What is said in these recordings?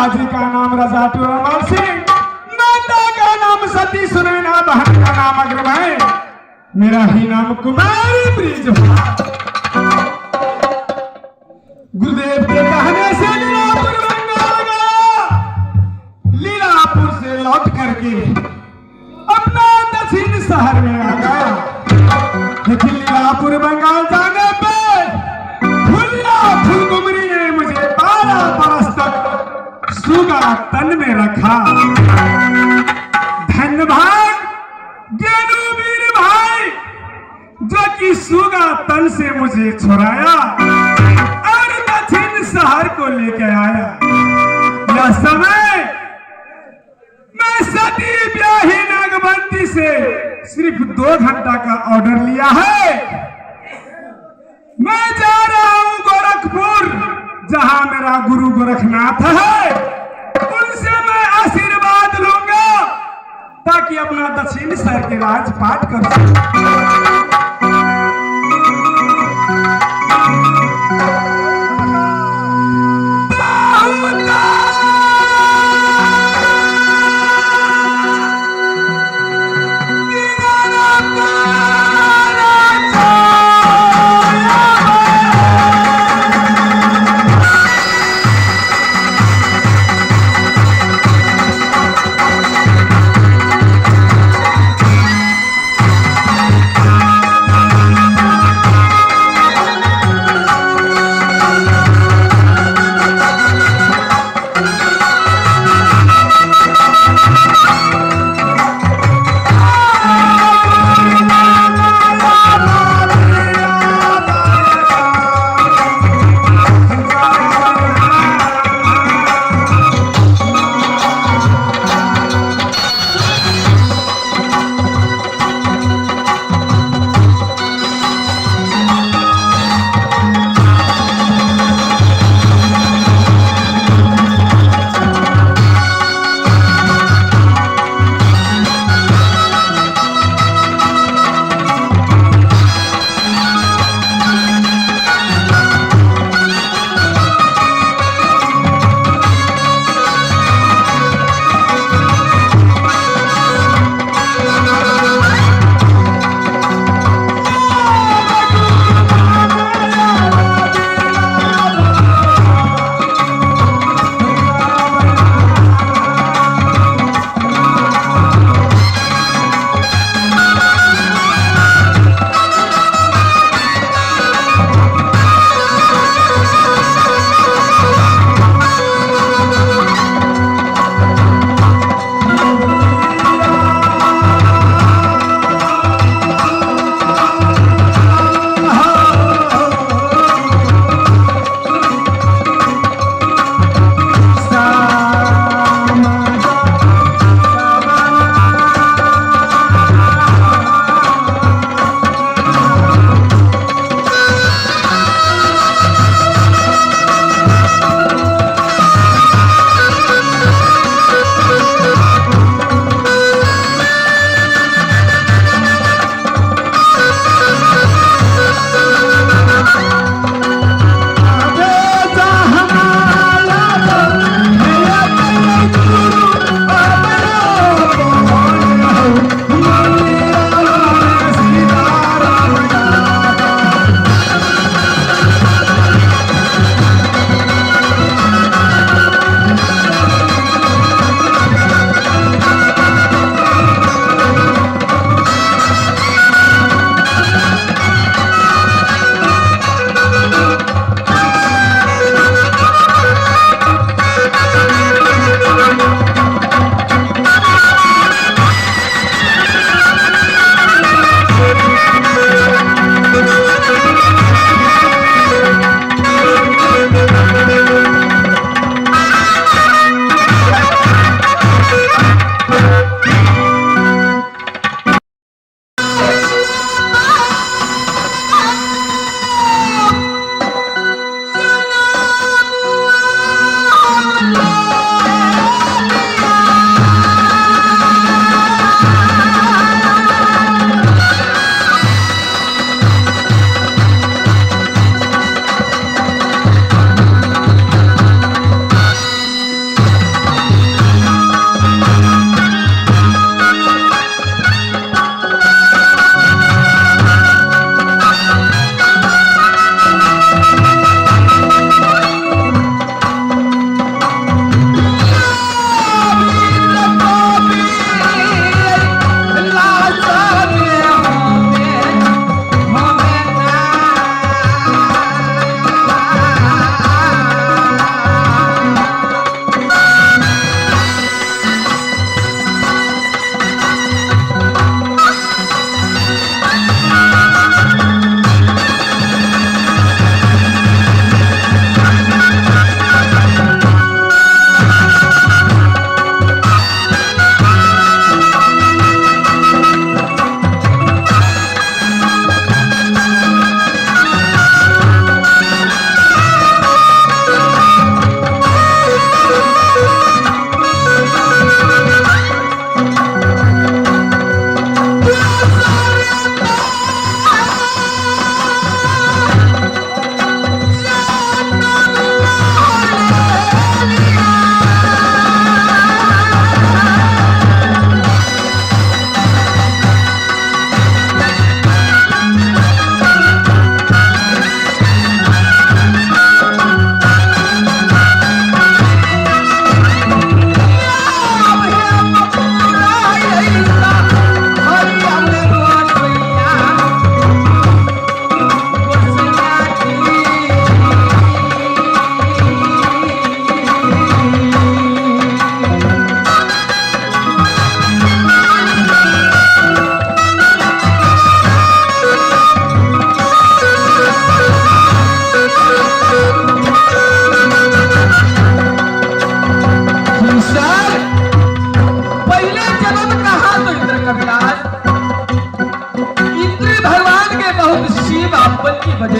पिताजी का नाम राजा टोरमल सिंह, माता का नाम सती सुनैना, बहन का नाम अग्रभाई, मेरा ही नाम कुमार ब्रिज। गुरुदेव के कहने से लीलापुर बंगाल गया। लीलापुर से लौट करके अपना दक्षिण शहर में आ गया। लेकिन लीलापुर बंगाल जाने पे फुलिया फुलकुमरी ने मुझे 12 बरस तक सुगा तन में रखा। धन्य भाग गेनू वीर भाई, जो कि सुगा तन से मुझे छुड़ाया और दक्षिण शहर को लेकर आया। यह समय मैं सती ब्याही नागवंती से सिर्फ 2 घंटा का ऑर्डर लिया है। मैं जा रहा हूं गोरखपुर, जहां मेरा गुरु गोरखनाथ है। उनसे मैं आशीर्वाद लूंगा ताकि अपना दक्षिण शहर के राजपाट कर सकूं।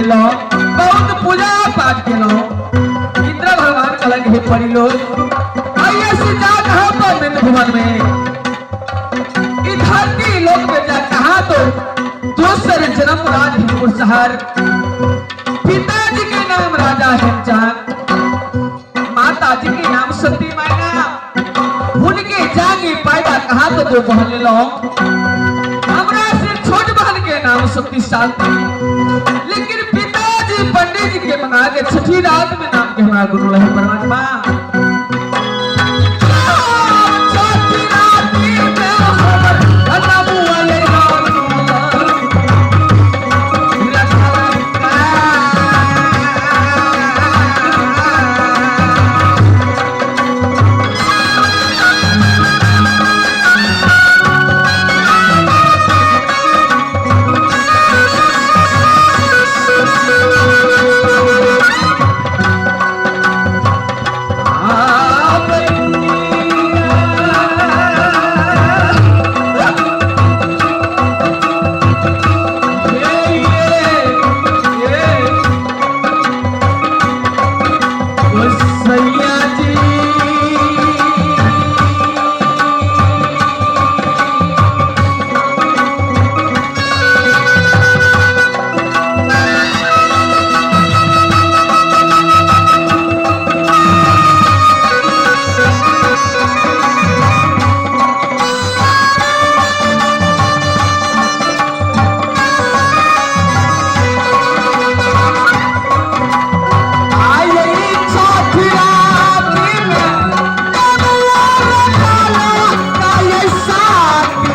लेलहुँ, बहुत पूजा पाठ केलहुँ। इंद्र भगवान कहलक हे परी लोग, आइए से जा कहाँ पर मित्र भुवन में, ई धरती लोक में जा कहाँ तो दोसर जन्म राज हिमपुर शहर। पिताजी के नाम राजा हेमचांद, माता जी के नाम सती मैना। उनके जागे पैदा कहा तो दो बहन लेलो, हमरा से छोट बहन के नाम सती शांति। लेकिन पिताजी पंडित जी के मंगा के छठी रात में नाम के हमारा गुरु रहे परमात्मा। छठी रात में हमर नाम आले राम सैया जी। आई छठी राती में साथी।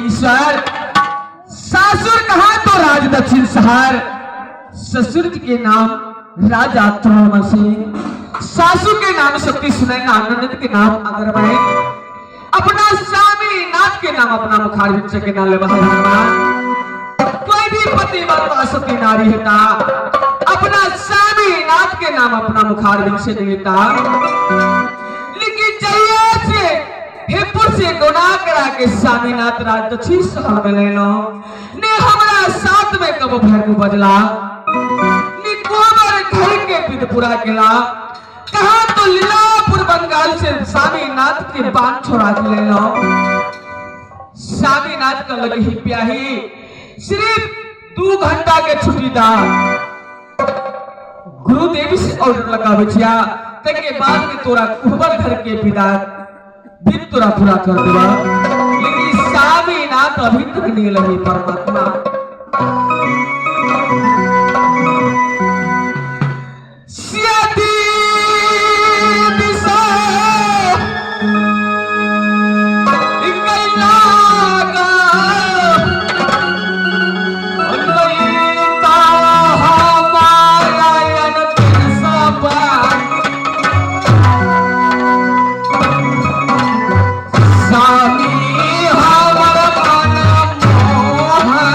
ईश्वर सासुर कहा तो राज दक्षिण सहार, ससुर जी के नाम राजा त्रोण सिंह, सासू के नाम सती सुनैना, ननद के नाम अगरबाई, अपना स्वामी नाथ के नाम अपना मुखार के नाम ले हनुमान। कोई भी पति वर्ता सती नारी हेता अपना स्वामी नाथ के नाम अपना मुखार से लेता। लेकिन जहिया से हिमपुर से गुना करा के स्वामीनाथ राज दक्षिण शहर में लेलो, ने हमरा साथ में कब भैरू बजला, ने कोबर घर के पिदपुरा गेला, कहा तो लीलापुर बंगाल से स्वामीनाथ के बांध छोड़ा के लेलो। स्वामीनाथ का लगी ही प्याही सिर्फ 2 घंटा के छुट्टी दा, गुरुदेव से ऑर्डर लगावे छिया, तके बाद में तोरा कुहबर घर के पिता दिन तोरा पूरा कर देवा। लेकिन स्वामीनाथ अभी तक नहीं लगी परमात्मा। सियाती दिशा इकलागा लईता हमारा अंतिम सबा। स्वामी हमर मन मोहा।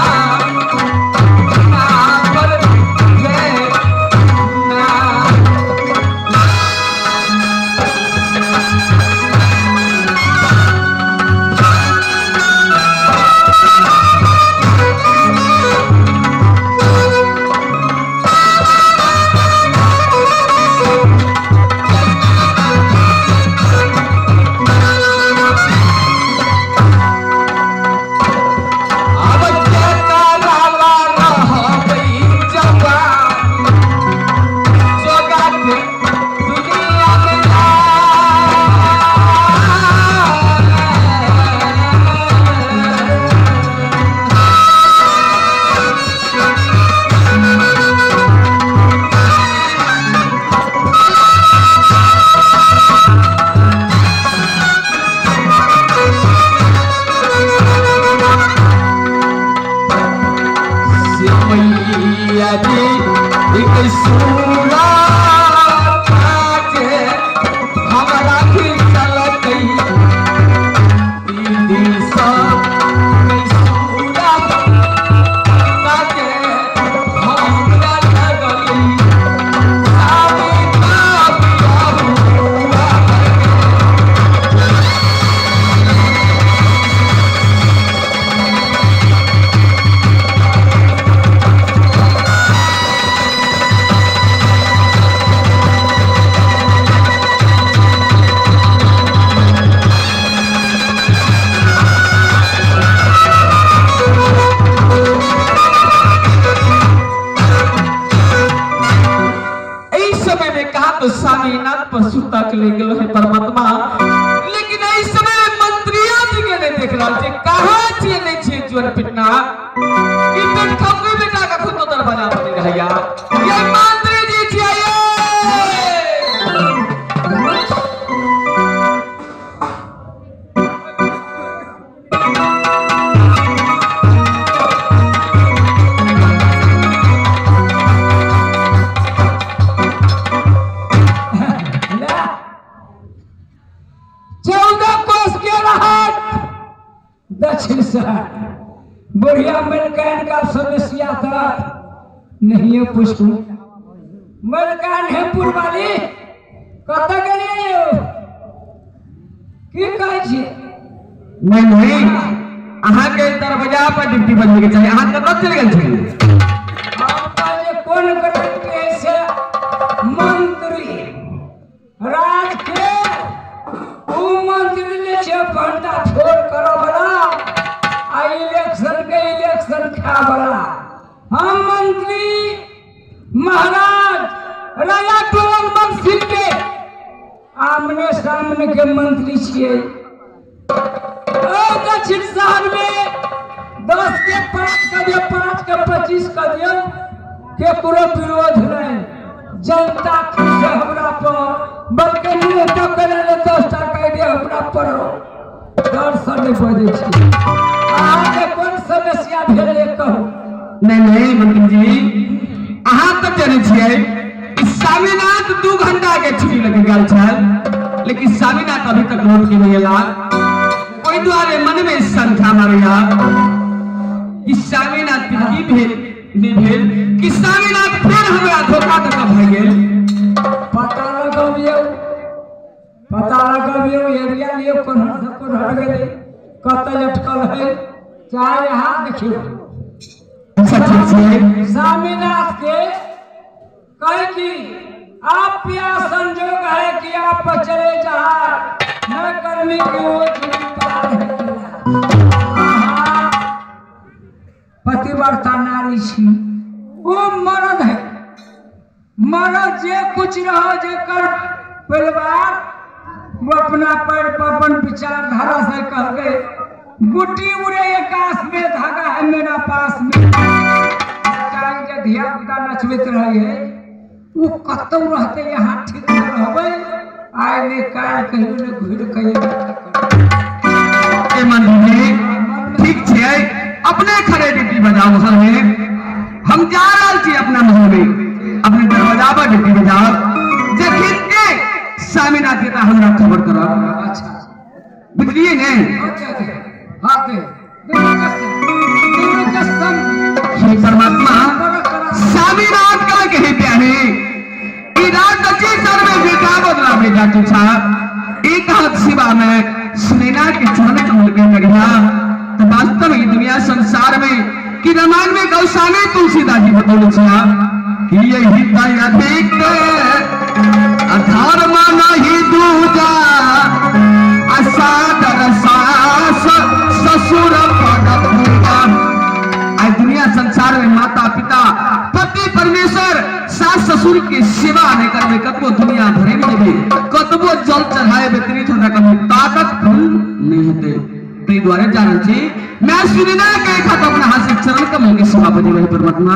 चुअन पिटना ई पेट खौके बेटा का खुद तो दरवाजा पर नहीं रहैया। ये मंत्री जी छियै ये। 14 कोस के रहत दक्षिण शहर बुढ़िया मलकान का समस्या था नहीं पूछू। मलकान हेमपुर वाली कतऽ गेलियै यौ? की कहै छी? नहीं नहीं, अहाँ के दरवाजा पर ड्यूटी बजबे के चाही। अहाँ कतऽ चलि गेल छी? हम कहलियै कोन ग्रंथ से मंत्री राज के उ मंत्री ने छै भंडा फोड़ करऽ वाला आ इलेक्शन के इलेक्शन खा वाला। हम मंत्री महाराज राजा टोलमल सिंह के आमने सामने के मंत्री छियै। ओ दक्षिण शहर में 10 के 5 कऽ दियौ, 5 के 25 कऽ दियौ, केकरो विरोध नहीं। जनता खुश है हमरा पर, बल्कि मुँह तक करे ले 10 टा कह दे हमरा पर हो। डर से नहीं बजै छी। अहाँके कोन समस्या भेलै कहू? नहीं नहीं मंत्री जी, अहाँ तऽ जानै छियै कि स्वामीनाथ 2 घंटा के छुट्टी लगे गेल छल, लेकिन स्वामीनाथ अभी तक लौट के नहीं एला। ओहि दुआरे मन में शंका मारैया कि स्वामीनाथ के की भेल नहि भेल, कि स्वामीनाथ फेर हमरा धोखा दऽ कऽ भागि गेल। पता लगबियौ, पता लगबियौ, एरिया लियौ, कोन्हर से कोन्हर गेलै, कतऽ अटकल है, चाहे अहाँ देखियौ। अच्छा ठीक छै। स्वामीनाथ के कहे कि आप या संजोग है कि आप चले जहां न करने की वो पार है किला। अहाँ पतिव्रता नारी छी, ओ मर्द है। मर्द जे कुछ रहो, जेकर परिवार वो अपना पैर पर अपन विचारधारा से कह गए, गुट्टी उड़े आकाश में, धागा है मेरा पास में। चाहे जे धिया पुता नचबैत रहे है, ओ कतौ रहते यहाँ ठीक से रहबै, आइ ने काल्हि कहियो ने घुरि के एबे करबै। ए मंत्री जी ठीक छै, अपने खड़े ड्यूटी बजाओ महल में। हम जा रहल छी अपना महल में, अपने दरवाजा पर ड्यूटी बजाओ। जखन के स्वामीनाथ जेता हमरा खबर करब। अच्छा। बुझलिए ने? अच्छा अच्छा, हाँ के दोनों के दोनों के संग हे परमात्मा, बड़ा करा। स्वामीनाथ का कहे प्यारे ई रात दक्षिण सर में बेटा बदला बेटा तुझा एक हाथ शिवा में सुनैना के चरण कमल के करिया। तो वास्तव में दुनिया संसार में कि रामायण में गौस्वामी तुलसीदास जी बतौले छा कि यही तय अधिक अधर्म नहीं दूजा असादर सास ससुर पद पूजा। आज दुनिया संसार में माता पिता पति परमेश्वर सास ससुर के सेवा नहीं करबे, कतबो दुनिया भरे में जेबे, कतबो जल चढ़ाए तीर्थ रकम ताकत फूल नहीं हेतै। ताहि दुआरे जानै छी मैं सुनना के खत अपना हाथ से चरण कमल के सेवा बजेबै परमात्मा।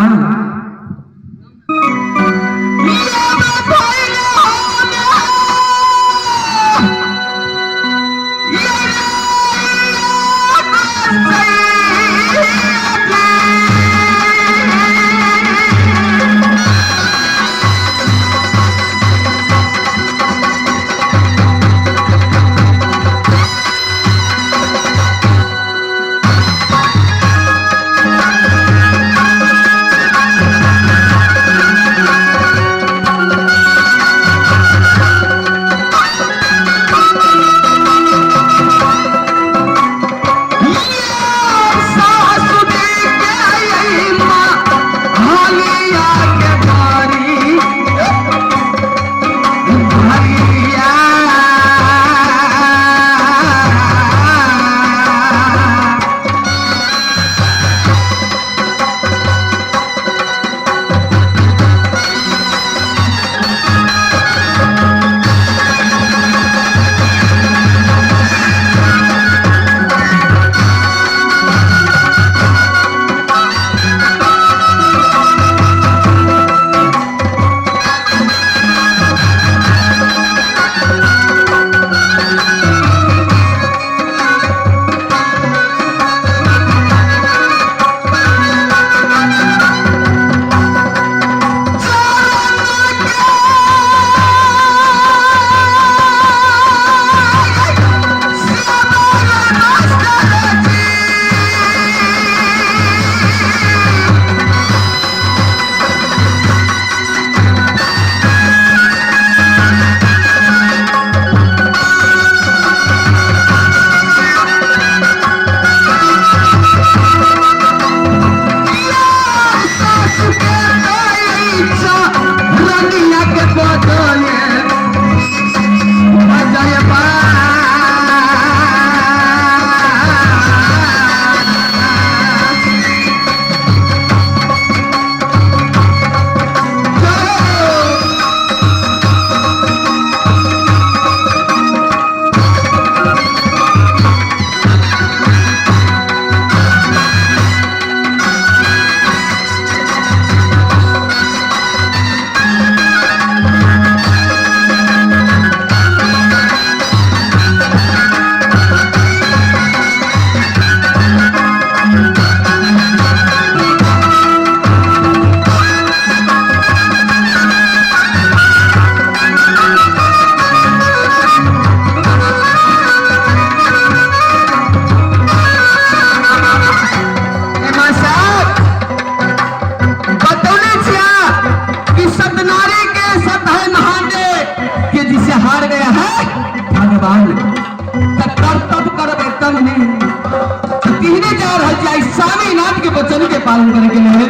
वचन के पालन करे के लिए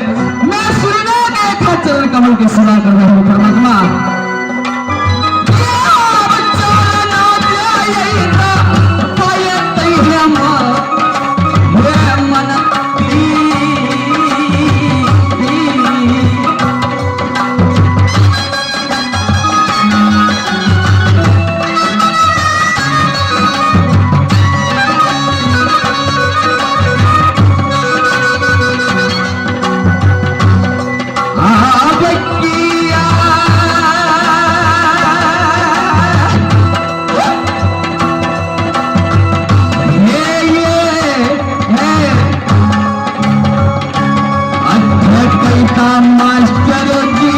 मैं सुनना के चरण कमल के सेवा कर रहा हूँ परमात्मा। मास्टर जी,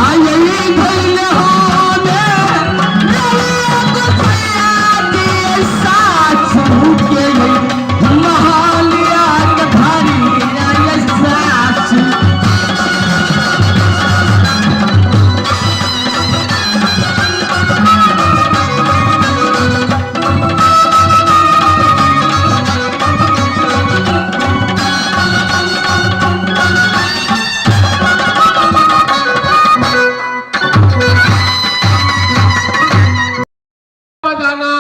आई भइल होने सासू के महालिया के भारी सासू। बजाना,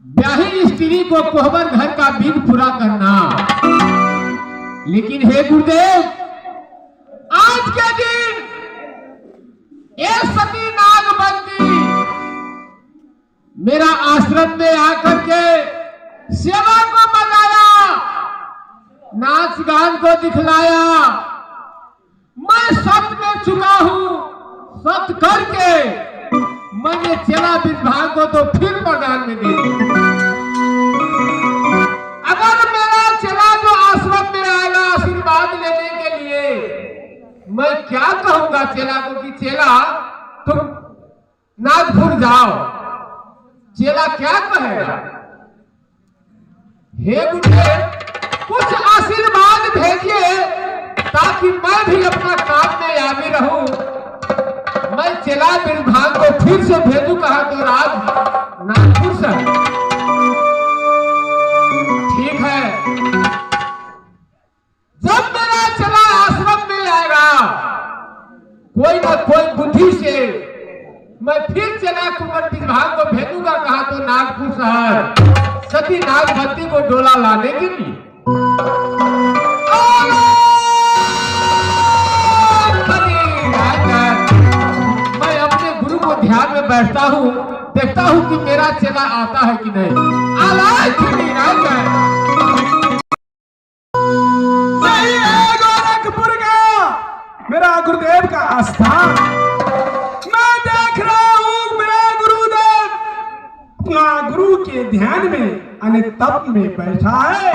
ब्याही स्त्री को कोहबर घर का बिन पूरा करना। लेकिन हे गुरुदेव, आज के दिन एक सती नागबंदी मेरा आश्रम में आकर के सेवा को मनाया, नाच गान को दिखलाया। मैं सत में चुका हूं, सत करके मैंने चेला विभाग को तो फिर मैदान में दे दिया। अगर मेरा चेला जो आश्रम में आएगा आशीर्वाद लेने के लिए, मैं क्या कहूंगा चेला को कि चेला तुम नागपुर जाओ। चेला क्या कहेगा? हे गुरुदेव, कुछ आशीर्वाद भेजिए ताकि मैं भी अपना काम में आगे रहूं। मैं चेला विभाग को फिर से भेजू कहा तो राज नागपुर से। ठीक है, जब मेरा चेला आश्रम में आएगा, कोई ना कोई बुद्धि से मैं फिर चेला कुंवर विभाग को भेजूंगा कहा तो नागपुर शहर सती नागवती को डोला लाने के लिए। मैं अपने गुरु को ध्यान में बैठता हूँ, देखता हूँ कि मेरा चेला आता है कि नहीं। आलाय नहीं है गोरखपुर का मेरा गुरुदेव का आस्थान। मैं देख रहा हूं मेरा गुरुदेव अपना गुरु के ध्यान में अने तप में बैठा है।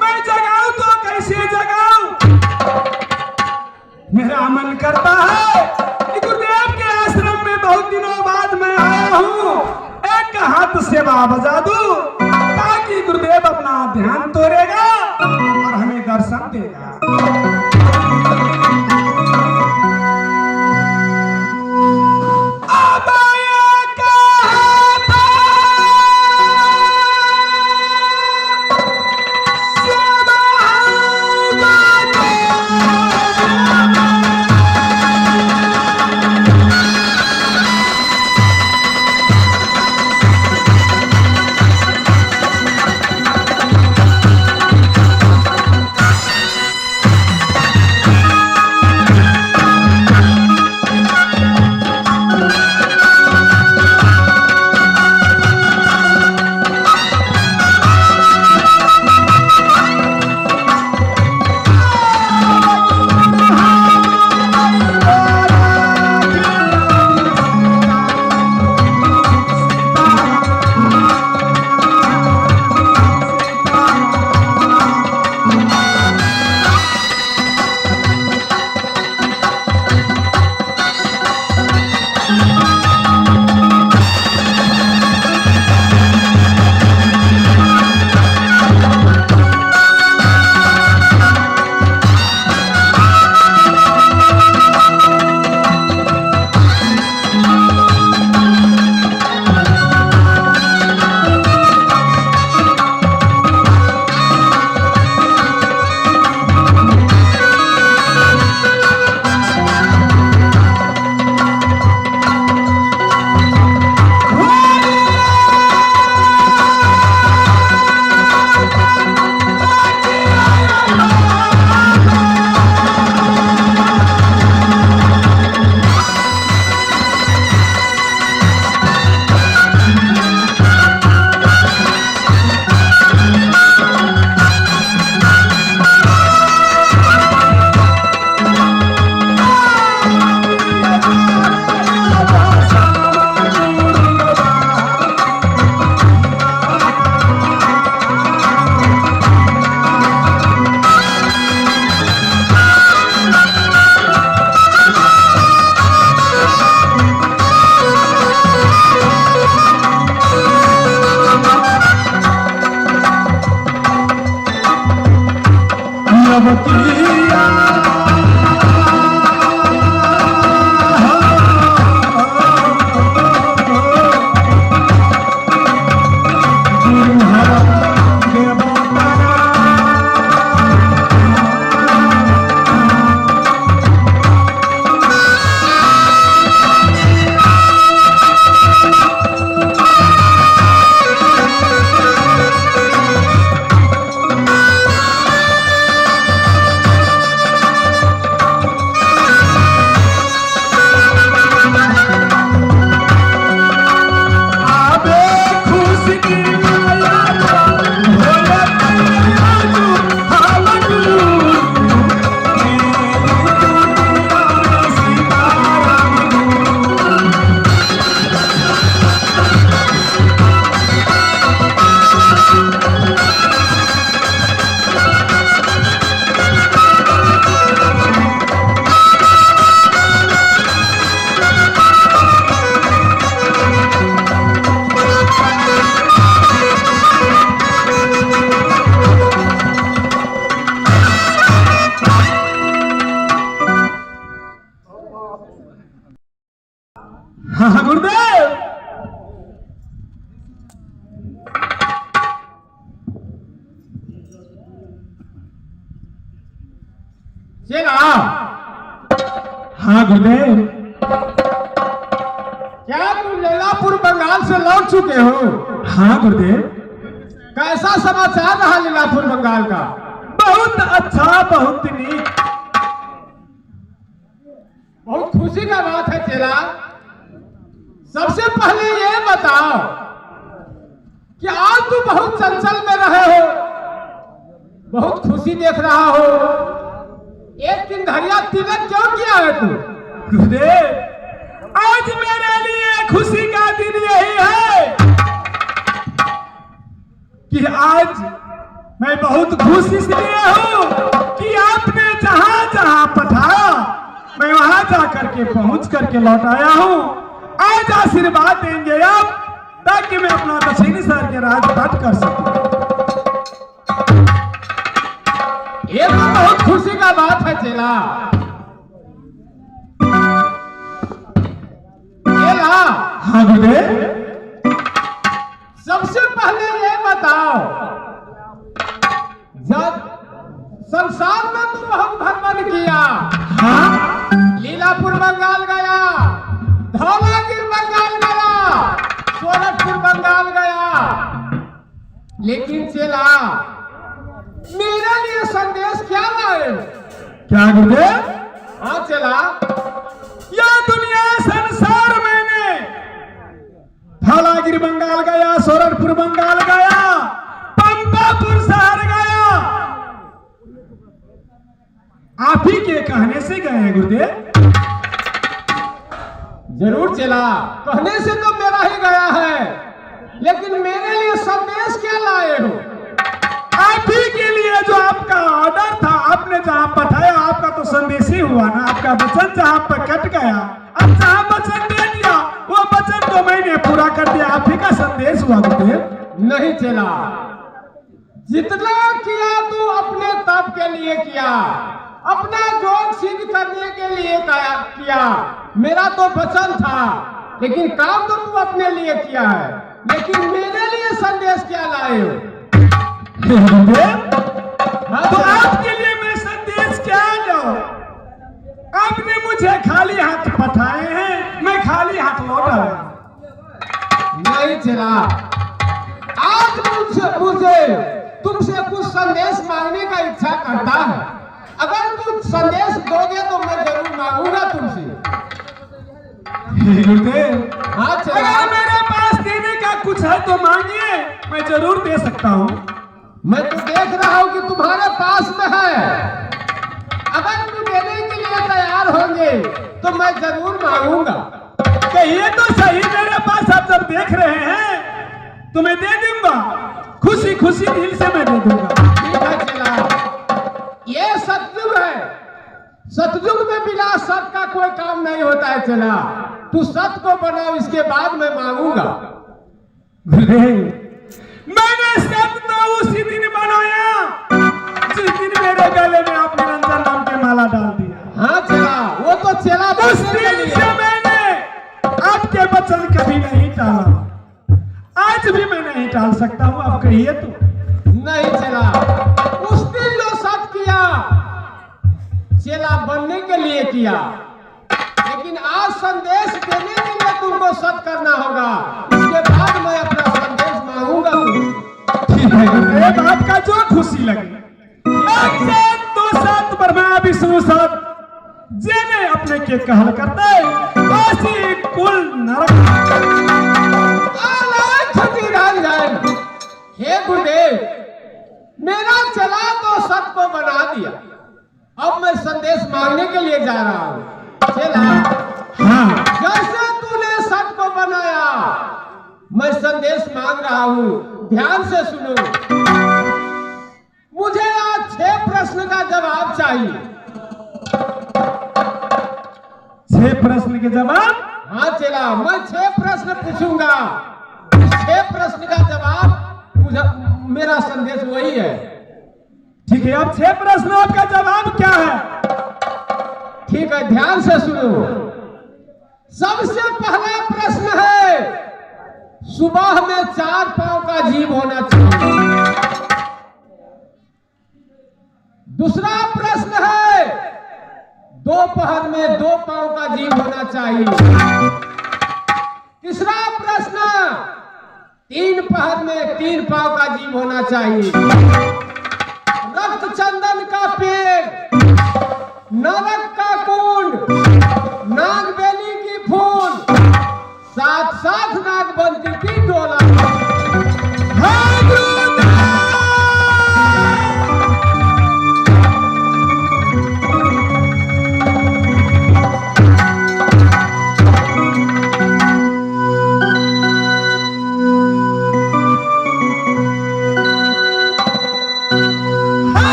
मैं जगाऊं तो कैसे जगाऊं? मेरा मन करता है कि गुरुदेव के आश्रम में बहुत दिनों बाद मैं आया हूं, एक हाथ सेवा बजा दूं ताकि गुरुदेव अपना ध्यान तोड़ेगा और हमें दर्शन देगा। अब एक हाथ सेवा बजा। आबे खुशी की माया भोले राजू हम गुरु मेरी दुनिया में सीताराम गुरु। हाँ हाँ, गुरुदेव। चेला, हाँ गुरुदेव। क्या तुम लीलापुर बंगाल से लौट चुके हो? हाँ गुरुदेव। कैसा समाचार रहा लीलापुर बंगाल का? बहुत अच्छा, बहुत नीक। बहुत खुशी का बात है चेला। सबसे पहले ये बताओ कि आज तू बहुत चंचल में रहे हो, बहुत खुशी देख रहा हो। एक दिन धरिया तिलक क्यों किया है तू? गुरुदेव, आज मेरे लिए खुशी का दिन यही है कि आज मैं बहुत खुश इसलिए हूं कि आपने जहां जहां पठाया मैं वहां जा करके पहुंच करके लौट आया हूं। आज आशीर्वाद देंगे आप ताकि मैं अपना दक्षिणी शहर के राजपाट कर सकूं। ये तो बहुत खुशी का बात है चेला। चेला, हाँ गुरुदेव। सबसे पहले ये बताओ, जब संसार में तू बहुत भ्रमण किया, हाँ। लीलापुर बंगाल गया, धौलागिर बंगाल गया, सोनपुर बंगाल गया, लेकिन चेला मेरे लिए संदेश क्या लाए? क्या गुरुदेव? हाँ चेला। यह दुनिया संसार मैंने धौलागिरी बंगाल गया, सोरठपुर बंगाल गया, पंपापुर शहर गया, आप ही के कहने से गए हैं गुरुदेव। जरूर चेला, कहने से तो मेरा ही गया है, लेकिन मेरे लिए संदेश क्या लाए हो? आप ही के लिए जो आपका ऑर्डर था, आपने जहां पठाया आपका तो संदेश ही हुआ ना। आपका वचन जहां पर कट गया, अब जहां वचन दे दिया वो वचन तो मैंने पूरा कर दिया, आप ही का संदेश हुआ गुरुदेव। नहीं चला, जितना किया तू अपने तप के लिए किया, अपना जोग सिद्ध करने के लिए किया। मेरा तो वचन था, लेकिन काम तो तू अपने लिए किया है, लेकिन मेरे लिए संदेश क्या लाए हो? हे गुरुदेव, हाँ तो चला। आपके लिए मैं संदेश क्या लाऊं? आपने मुझे खाली हाथ पठाए हैं, मैं खाली हाथ लौट आया। नहीं चला, आज मुझसे मुझे तुमसे कुछ संदेश मांगने का इच्छा करता है। अगर तुम संदेश दोगे तो मैं जरूर मांगूंगा तुमसे। हे गुरुदेव, हाँ चला। अगर मेरे पास देने का कुछ है तो मांगिए, मैं जरूर दे सकता हूँ। मैं तो देख रहा हूं कि तुम्हारे पास में है। अगर तुम देने के लिए तैयार होंगे तो मैं जरूर मांगूंगा। कहिए तो सही, मेरे पास आप जब देख रहे हैं तो मैं दे दूंगा, खुशी खुशी दिल से मैं दे दूंगा। ठीक है चला, ये सतयुग है। सतयुग में बिना सत का कोई काम नहीं होता है चला। तू सत को बनाओ, इसके बाद मैं मांगूंगा। गुरुदेव, मैंने सत तो उसी दिन बनाया जिस दिन मेरे गले गले में आप निरंजन नाम के माला डाल दिया। हाँ चेला, वो तो चेला उस बनने के दिन लिए। से मैंने आपके वचन कभी नहीं टाला, आज भी मैं नहीं टाल सकता हूँ, आप कहिए तो। नहीं चेला, उस दिन जो सत किया चेला बनने के लिए किया, लेकिन आज संदेश देने के लिए तुमको सत करना होगा। इसके बाद मैं अपना संदेश मांगूंगा तुमसे। ठीक है गुरुदेव, आपका जो खुशी लगे। एक सात दो सात ब्रह्मा विष्णु सात, जेने अपने के कहल करते ऐसी कुल नरक। आलाख निरंजन। हे गुरुदेव, मेरा चला तो सत को बना दिया, अब मैं संदेश मांगने के लिए जा रहा हूँ। चला, हाँ, जैसे तूने सत को बनाया, मैं संदेश मांग रहा हूँ, ध्यान से सुनो। मुझे आज 6 प्रश्न का जवाब चाहिए। 6 प्रश्न के जवाब? हाँ चेला, मैं 6 प्रश्न पूछूंगा, 6 प्रश्न का जवाब मुझे, मेरा संदेश वही है। ठीक है, अब 6 प्रश्न आपका जवाब क्या है? ठीक है, ध्यान से सुनो। सबसे पहला प्रश्न है, सुबह में 4 पांव का जीव होना चाहिए। दूसरा प्रश्न है, दोपहर में 2 पांव का जीव होना चाहिए। तीसरा प्रश्न, 3 पहर में 3 पांव का जीव होना चाहिए। रक्त चंदन का पेड़, नरक का कुंड, नागबेली की फूल, साथ साथ नागबंती की डोला। हाँ गुरुदेव!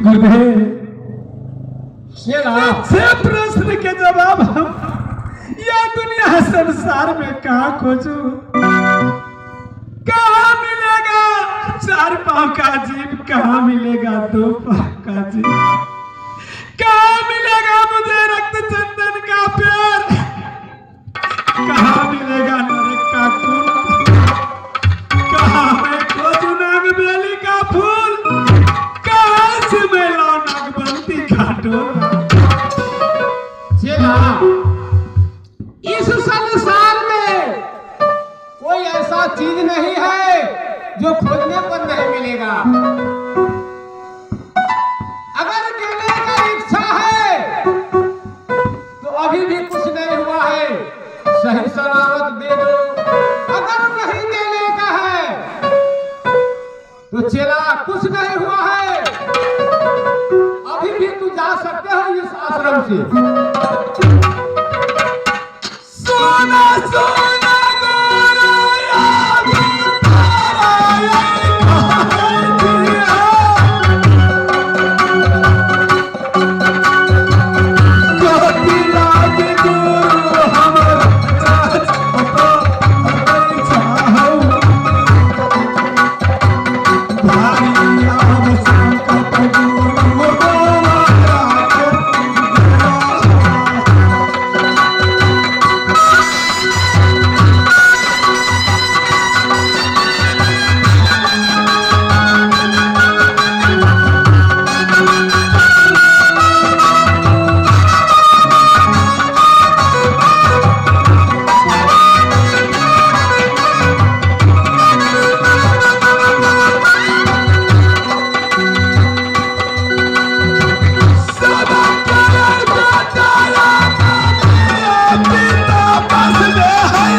गुरुदेव, चेला, छह प्रश्न के जवाब हम यह दुनिया संसार में कहाँ खोजू, कहाँ का जीव कहाँ मिलेगा, दो पाँव का जीव कहाँ मिलेगा मुझे रक्त चंदन का प्यार, कहाँ मिलेगा नरक का कुंड, कहाँ मैं खोजूं नागबेली का फूल, कहाँ से मैं लाऊं नागबंती का डोरा। चेला, इस संसार में कोई ऐसा चीज नहीं है जो खोजने पर नहीं मिलेगा। अगर देने का इच्छा है तो अभी भी कुछ नहीं हुआ है, सही सलामत दे दो। अगर नहीं देने का है तो चेला कुछ नहीं हुआ है, अभी भी तू जा सकते हो इस आश्रम से। सोना सोना गोरा तारा। गोती लाग गुरु हमर राज चाहू, भारी आम संकट गुरु गोवा राख। सब करन घोटाला पिता बस में है,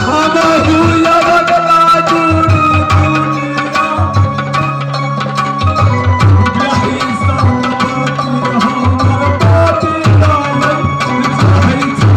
हम हुआ बगला गुरु दुनिया, यही संपत्ति हमर पापी दालन चाहै छी।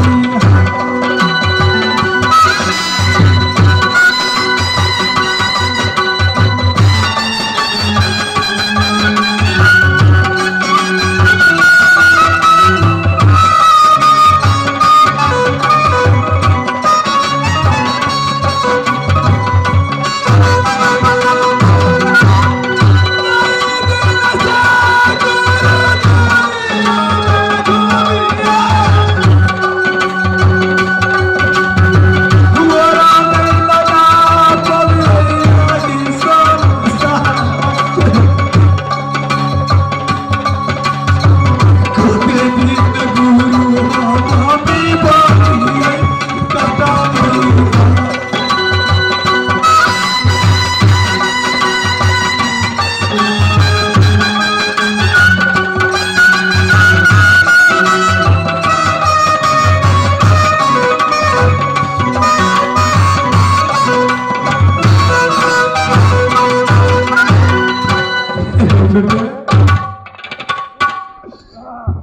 गुरु।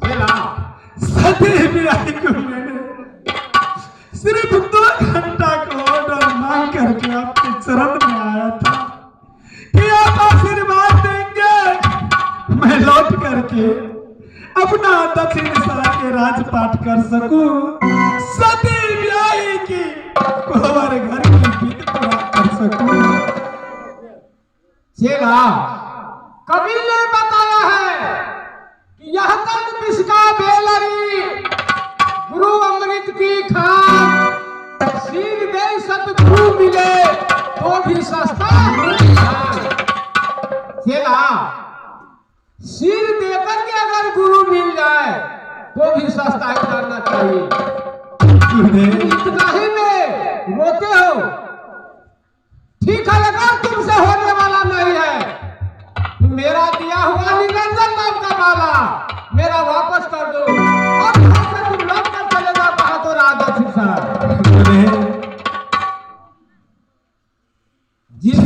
चेला, सती बिराई को मैंने सिर्फ 2 घंटा का ऑर्डर मांग करके आपके चरण में आया था कि आप आशीर्वाद देंगे, मैं लौट करके अपना दक्षिण सरा के राजपाट कर सकूं, सती ब्याही की कोवर घर की विध पूरा कर सकूं। चेला, कबीर ने बताया है कि यह तन विष का बेलरी, गुरु अमृत की खान, सिर दे सतगुरु मिले तो भी सस्ता दान। चेला, सिर देकर के अगर गुरु मिल जाए तो भी सस्ता ही करना चाहिए। गुरुदेव, इतना ही में रोते हो, ठीक है, अगर तुमसे होने वाला नहीं है तो मेरा दिया हुआ निरंजन नाम का माला मेरा वापस कर दो और यहाँ से तुम लौट कर चले जाओ। कहा तो राजा सर। गुरुदेव, जिस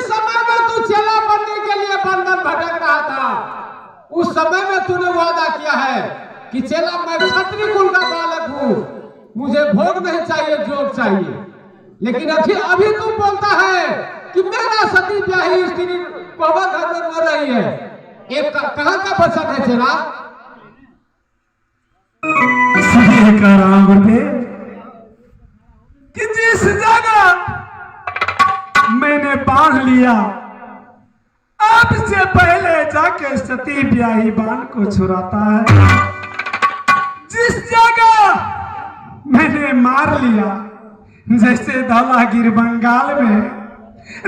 समय में तू चेला बनने के लिए बंधन भटक रहा था, उस समय में तूने वादा किया है कि चेला मैं क्षत्रिय कुल का बालक हूँ, मुझे भोग नहीं चाहिए, जोग चाहिए। लेकिन अभी अभी तुम बोलता है कि मेरा सती ब्याही स्त्री कोबर घर में रो रही है। एक कहाँ का वचन है चेला? सही कह रहा हूं गुरुदेव कि जिस मैंने बांध लिया। आपसे पहले जाके सती ब्याही बाण को छुड़ाता है। जिस जगह मैंने मार लिया, जैसे धौलागिर बंगाल में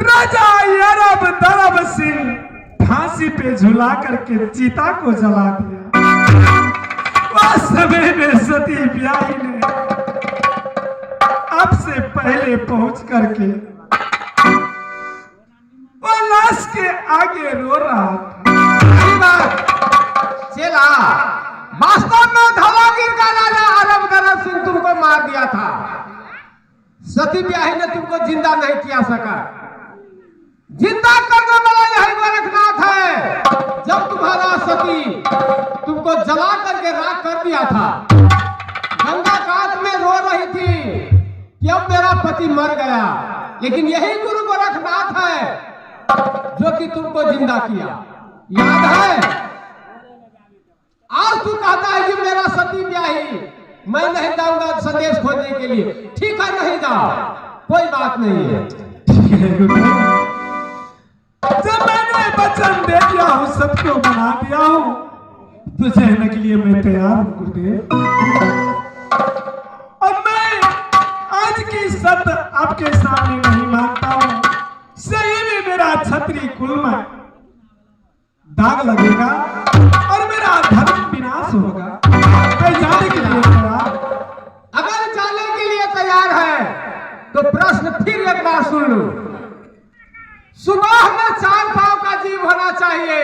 राजा अरब दरब सिंह फांसी पे झुला करके चीता को जला दिया, वह समय में सती ब्याही ने आपसे पहले पहुंच करके वो लाश के आगे रो रहा था। सही बात चेला, वास्तव में धौलागिर का राजा अरब दरब सिंह तुमको मार दिया था। सती ब्याही ने तुमको जिंदा नहीं किया सका। जिंदा करने वाला यही गोरखनाथ है। जब तुम्हारा सती तुमको जला करके राख कर दिया था, गंगा कात में रो रही थी कि अब मेरा पति मर गया, लेकिन यही गुरु गोरखनाथ है जो कि तुमको जिंदा किया। याद है? आज तू कहता है कि मेरा सती ब्याही, मैं नहीं जाऊंगा संदेश खोजने के लिए। ठीक है, नहीं जाओ, कोई बात नहीं है। ठीक है गुरुदेव, जब मैंने वचन दे दिया हूं, सबको बना दिया हूं, तो जाने के लिए मैं तैयार हूं गुरुदेव। अब मैं आज की शर्त आपके सामने नहीं मानता हूं। सही में मेरा छत्री कुल में दाग लगेगा और मेरा धर्म विनाश होगा। मैं जाने के लिए तैयार। अगर जाने के लिए तैयार है तो प्रश्न फिर एक बार सुन लो। सुबह में 4 पाव का जीव होना चाहिए,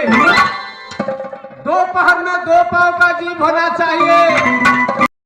दोपहर में 2 पाव का जीव होना चाहिए।